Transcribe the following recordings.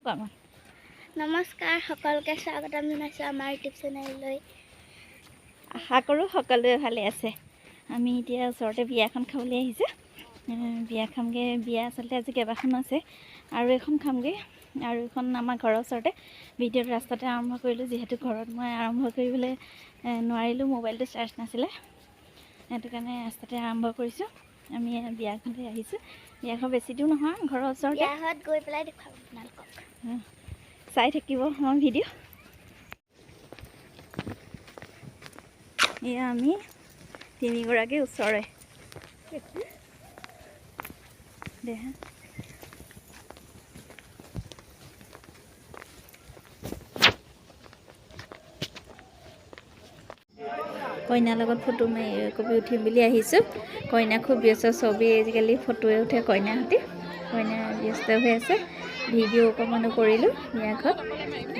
নমস্কাৰ, সকলোকে স্বাগতম জনাইছোঁ আমাৰ ইউটিউব চেনেললৈ। আশা কৰোঁ সকলোৱে ভালে আছে। আমি এতিয়া ওচৰতে বিয়া এখন খাবলৈ আহিছোঁ। বিয়া খামগৈ। বিয়া আচলতে আজি কেইবাখনো আছে, আৰু এখন খামগৈ, আৰু এখন আমাৰ ঘৰৰ ওচৰতে। ভিডিঅ'টো ৰাস্তাতে আৰম্ভ কৰিলোঁ, যিহেতু ঘৰত মই আৰম্ভ কৰিবলৈ নোৱাৰিলোঁ, মোবাইলটো চাৰ্জ নাছিলে, সেইটো কাৰণে ৰাস্তাতে আৰম্ভ কৰিছোঁ। আমি বিয়াখনলৈ আহিছোঁ। বিয়াখন বেছি দূৰ নহয়, ঘৰৰ ওচৰতে। বিয়াঘৰত গৈ পেলাই দেখুৱাম আপোনালোকক। চাই থাকিব আমাৰ ভিডিঅ'। এয়া আমি তিনিগৰাকী ওচৰে দেহা। কইনাৰ লগত ফটো মাৰি কপি উঠিম বুলি আহিছোঁ। কইনা খুব ব্যস্ত, চবেই আজিকালি ফটোৱে উঠে কইনাৰ সৈতে। কইনা ব্যস্ত হৈ আছে। ভিডিঅ' অকণমানো কৰিলোঁ বিয়াঘৰত।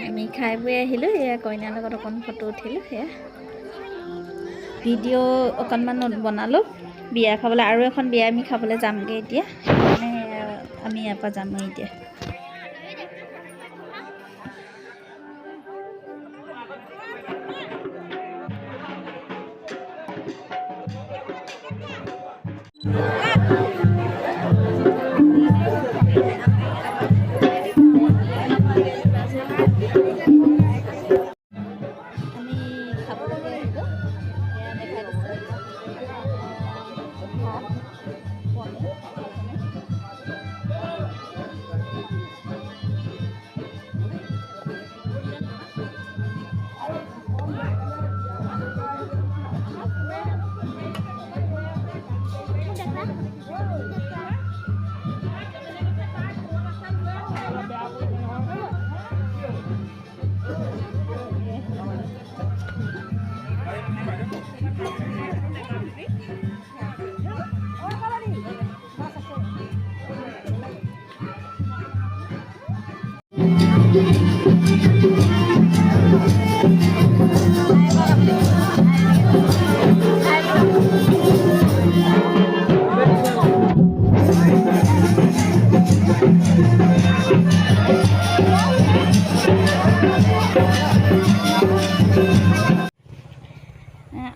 আমি খাই বৈ আহিলোঁ। এয়া কইনাৰ লগত অকণ ফটো উঠিলোঁ, সেয়া ভিডিঅ' অকণমান বনালোঁ। বিয়া খাবলৈ আৰু এখন বিয়া আমি খাবলৈ যামগৈ এতিয়া, সেইকাৰণে আমি ইয়াৰ পৰা যামগৈ এতিয়া। আমি খাবলৈকে আহিলোঁ। এয়া দেখাই দিছোঁ, ভাত, পনীৰ।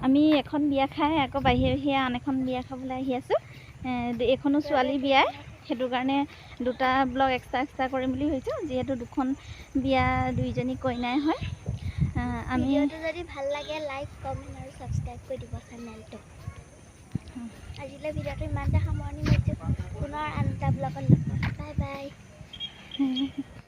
আমি এখন বিয়া খাই আকৌ বাহিৰে বাহিৰে আন এখন বিয়া খাবলৈ আহি আছোঁ। এইখনো ছোৱালী বিয়াই, সেইটো কাৰণে দুটা ব্লগ এক্সট্ৰা এক্সট্ৰা কৰিম বুলি ভাবিছোঁ, যিহেতু দুখন বিয়া দুইজনী কইনাই হয়। আমি ভিডিঅ'টো যদি ভাল লাগে লাইক, কমেণ্ট আৰু ছাবস্ক্ৰাইব কৰি দিব চেনেলটো। আজিলৈ ভিডিঅ'টো ইমানতে সামৰণি মাৰিছোঁ। পুনৰ আন এটা ব্লগত লগ